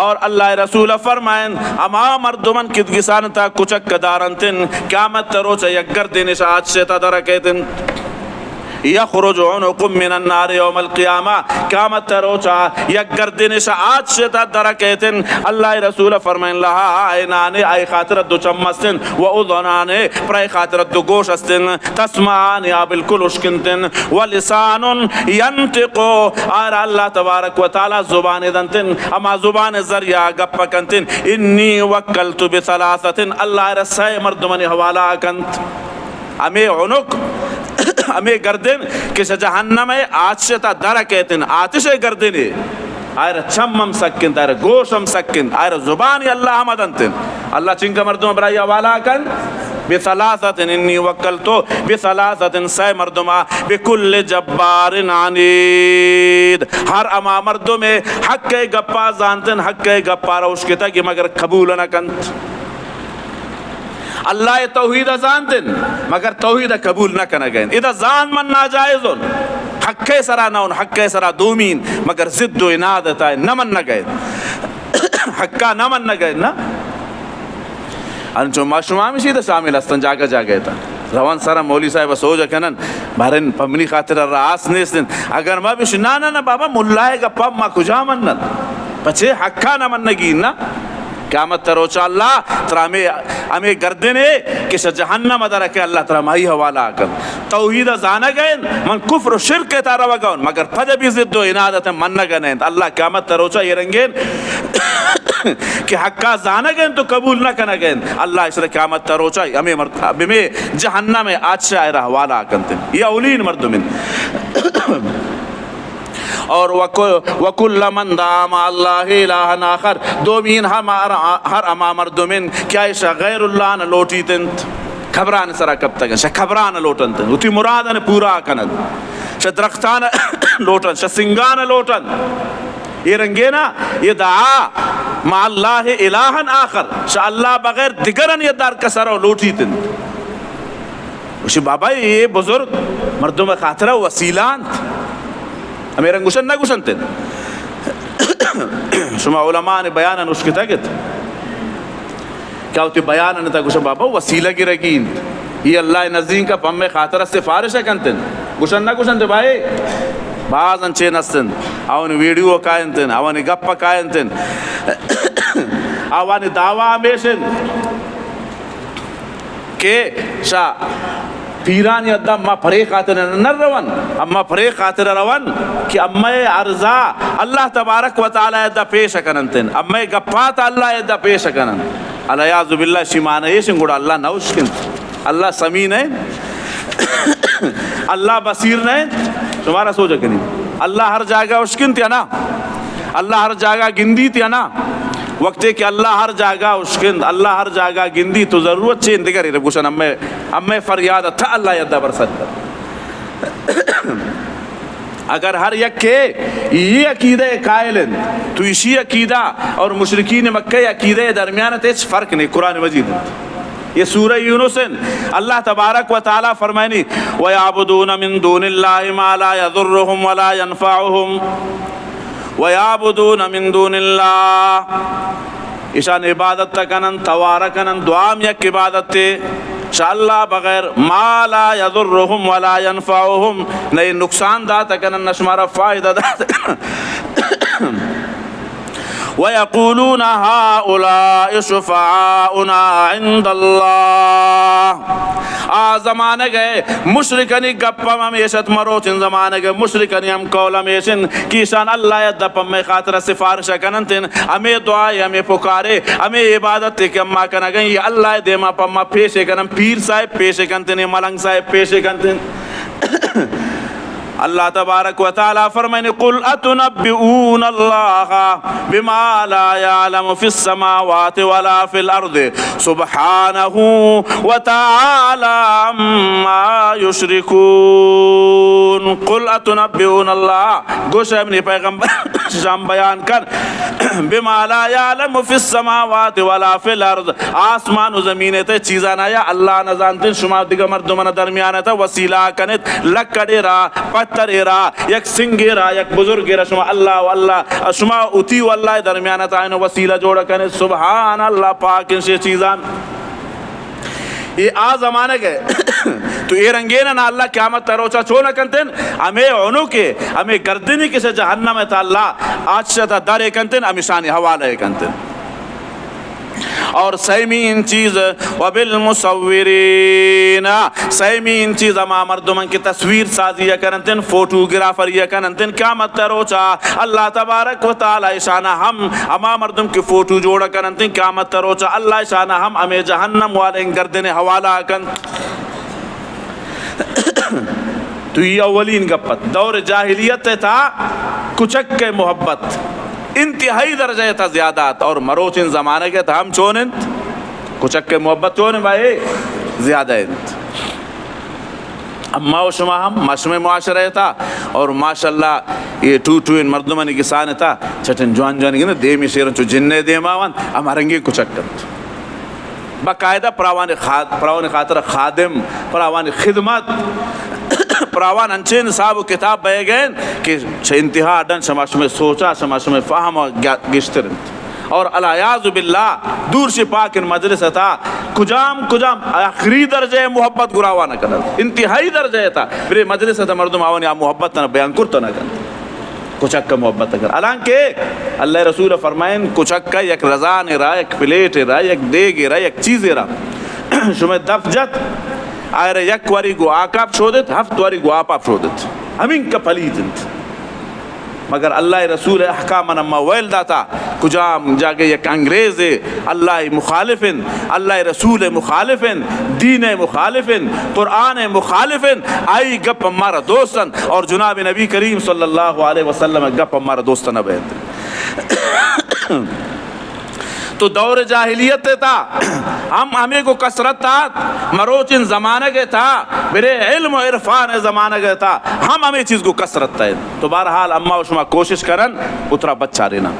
اور اللہ رسول فرمائن، ہما مردمن کہ گسان تا کچک دارنتن، قیامت روچ یک گردن شہ آتش تا درکیتن۔ یخرج عنق من النار یوم القیامہ، قیامت روچا یک گردن شہ آتش تا درکیتن۔ اللہ رسول فرمائن، لہا عینان، آئی خاطر دو چم استن، و اذنان، پرے خاطر دو گوش استن۔ تسمعان، آ بالکل اشکنتن، و لسان ینطق، آرا اللہ تبارک و تعالی زبان دنتن، ہما زبان ذریعہ گپ کنتن۔ انی وکلت بثلاثۃ، اللہ آرا سئے مردمانی حوالہ کنت۔ ہمے عنق، ہمے گردن کہ شہ جہنم ء آتش تا در کیتن، آتش ء گردن ء۔ آئرا چم ہم سک انت، آئرا گوش ہم سک انت، آئرا زبان اللہ ہم دنت انت۔ اللہ چنکا مردم برائی حوالہ کن، بثلاثۃ، انی وکلت بثلاثۃ، سئے مردما، بکل جبار عنید، ہر ہما مردم حق گپا زانتن، حق گپا روشکتا کہ مگر قبول نہ کنت۔ اللہ ء توحید ء زانت انت، مگر توحید ء قبول نہ کنگ ء انت۔ ادا زانت من ناجائز ان، حق ء سرا نہ ان، حق ء سرا دومی انت، مگر ضد و عناد ء تہ ء نہ منگ ء انت۔ حق ء نہ منگ ء انت نا۔ انچو ما شما ہمیشی ء شامل ہستن جاگہ جاگہ ء تہ۔ روان سرا مولوی صاحب ء سوج ء کنن، بارن پمنی خاطر ء راست نیست انت۔ اگر ما بش، نا نا نا بابا، ملا ء گپا ما کجا منن؟ پچے حق ء نہ منگی نا۔ قیامت ء روچ ء اللہ ترا ہمے، ہمے گردن ء کہ شہ جہنم ء در کہ اللہ ترا ہمائی حوالہ کنت۔ توحید ء زانگ ء انت، من کفر و شرک ء تہ ء روگ ء انت، مگر پد بھی ضد و عناد ء تہ ء منگ ء نہ انت۔ اللہ قیامت ء روچ ء اے رنگین کہ حق ء زانگ ء انت و قبول نہ کنگ ء انت۔ اللہ اشرا قیامت ء روچ ء ہمے مرد، ہمے جہنم ء آتش ء آئرا حوالہ کنت۔ یہ اولین مردم انت۔ اور وک-، وکل من دعا مع اللہ الہا آخر، دومین ہم ہر، ہر ہما مردم انت کہ آ شہ غیر اللہ نہ لوٹیت انت، قبران سرا کپتگ انت، شہ قبران لوٹنت انت، وتی مرادان پورا کننت، شہ درختان لوٹنت، شہ سنگان لوٹنت۔ یہ رنگینا، یہ دعا مع اللہ الہا آخر، شہ اللہ بغیر دگرن یہ در کسر لوٹیت انت۔ گوشی، بابا، اے بزرگ مردم خاطرہ وسیلہ انت۔ ہمے رنگ گوشن نہ گوشنت انت۔ شما علماء نے بیان نشکتگ ات۔ کیا وتی بیان انت گوشن، بابا، وسیلہ گرگی انت۔ یہ اللہ نزدیک پمے خاطرہ سفارش کنت انت۔ گوشن نہ گوشنت بھائی، باز انچین است انت۔ آوانی ویڈیو کاینت انت، آوانی گپ کاینت انت۔ آوانی دعویٰ ہمیش انت۔ کہ شا پیرانی حدا ما پرے خاطر نہ رون، اما پرے خاطر رون کہ امئے عرضا اللہ تبارک و تعالی حدا پیش کننت، امئے گپات اللہ حدا پیش کننت۔ العیاذ باللہ، شی معنی ایش گڑا اللہ نہ اشکنت، اللہ سمیع نہ انت، اللہ بصیر نہ انت۔ شمارا سوچ کنی، اللہ ہر جاگہ اشکنت یا نا؟ اللہ ہر جاگہ گندیت یا نا؟ وقتے کہ اللہ ہر جاگہ اشکنت، اللہ ہر جاگہ گندیت، تو ضرورت چے انت؟ دگرے گوشن، امے، امے فریاد تھا اللہ یدا برسد کن۔ اگر ہر یک کے یہ عقیدہ قائل انت، تو اسی عقیدہ اور مشرکین مکہ عقیدہ درمیان تے فرق نہیں، قرآن مجید انت۔ یہ سورہ یونس انت۔ اللہ تبارک و تعالی فرمائنی، وَيَعْبُدُونَ مِن دُونِ اللَّهِ مَا لَا يَضُرُّهُمْ وَلَا يَنْفَعُهُمْ، وَيَعْبُدُونَ مِن دُونِ اللَّهِ، اشان عبادت کنن، توار کنن، دعام یک عبادت تے، شا اللہ بغیر، مَا لَا يَضُرُّهُمْ وَلَا يَنْفَعُهُمْ، نہ نقصان دات کنن، نہ شمارا فائدہ دات کنن۔ وَيَقُولُونَ هَٰؤُلَاءِ شُفَعَاؤُنَا عِندَ اللَّهِ۔ آ زمانگ ء مشرکانی گپ ہم ہمیش ات، مروچن زمانگ ء مشرکانی ہم قول ہمیش انت کہ ایشان اللہ ء دپ ہمے خاطر سفارش کننت انت، ہمے دعائے، ہمے پکارے، ہمے عبادت کہ اما کنگن، یہ اللہ ء دیما پما پیش کنن، پیر صاحب پیش کنت انت، ملنگ صاحب پیش کنت انت۔ اللہ تبارک و تعالی فرمائنی، قل اتنبئون اللہ بما لا یعلم فی السماوات ولا فی الارض سبحانہ وتعالی عما یشرکون۔ قل اتنبئون اللہ، گوش اے منی پیغمبر، شام بیان کن، بما لا یعلم فی السماوات ولا فی الارض، آسمان و زمین ء تہ چیزان آیا اللہ نہ زانت انت، شما دگہ مردمان درمیان ء تہ وسیلہ کنت، لکڑے را ترے را، یک سنگے را، یک بزرگے را شما اللہ و اللہ، شما اتی و اللہ درمیان تائن وسیلہ جوڑ کنے۔ سبحان اللہ، پاک انت شے چیزان۔ اے آ زمانگ ہے۔ تو اے رنگین نا اللہ قیامت روچا چون کنتن؟ ہمیں عنقے، ہمیں گردنی کسے جہنم تا اللہ آتش تا در کنتن، ہمیشانی حوالہ کنتن۔ اور سیمین چیز، وبالمصورین، سیمین چیز ہما مردمان کہ تصویر سازی کننتن، فوٹوگرافری کننتن، قیامت روچا اللہ تبارک و تعالی اشانا ہم، ہما مردم کہ فوٹو جوڑ کننتن، قیامت روچا اللہ اشانا ہم ہمیں جہنم والے گردن حوالہ کنت۔ تو یہ اولین گپ ات۔ دور جاہلیت تا کچک کے محبت انتہائی درجہ تا زیادہ ات، اور مروچین زمانگ تا ہم چون انت؟ کچک کے محبت چون انت بھائی؟ زیادہ انت۔ اما و شما ہم، ما شمے معاشرہ تا، اور ماشاءاللہ یہ ٹو ٹو ان مردمانی کسان تا، چٹن جوان جوان گنے دیمی شیرن چو جنے دیما وان، ہم رنگی کچک انت۔ باقاعدہ پراوان خاد-، پراوان خاطر خادم، پراوان خدمت، پراوان انچین حساب و کتاب بہ گئے کہ چہ انتہا ڈن شما شمے سوچا، شما شمے فہم گا-، گشتر انت۔ اور العیاذ باللہ دور شی پاک ان مجلس تا کجام کجام آخری درجہ محبت گراوان کنن، انتہائی درجہ تا برے مجلس تا مردم آوانی آ محبت نا بیان کرت نہ کنت۔ کچک ء محبت ء کن۔ حالانکہ اللہ ء رسول ء فرمائن، کچک ء یک رزانے را، یک پلیٹے را، یک دیگے را، یک چیزے را شمئے دپ جت، آئرا یک واری گوں آکاپ شودت، ہفت واری گوں آپاپ شودت۔ ہمینکہ پلیت انت۔ مگر اللہ ء رسول ء احکام ء ما ویل داتا، کجام جاگہ یک انگریزے اللہ ء مخالف انت، اللہ ء رسول ء مخالف انت، دین ء مخالف انت، قرآن ء مخالف انت، آئی گپ مارا دوست انت اور جناب نبی کریم صلی اللہ علیہ وسلم ء گپ مارا دوست نہ بیت۔ تو دور جاہلیت ء تا ہم ہمے گو کثرت ات، مروچین زمانگ ء تا برے علم و عرفان ء زمانگ ء تا ہم ہمے چیز گو کثرت ات۔ تو بہرحال اما و شما کوشش کرن اترا بچارینا۔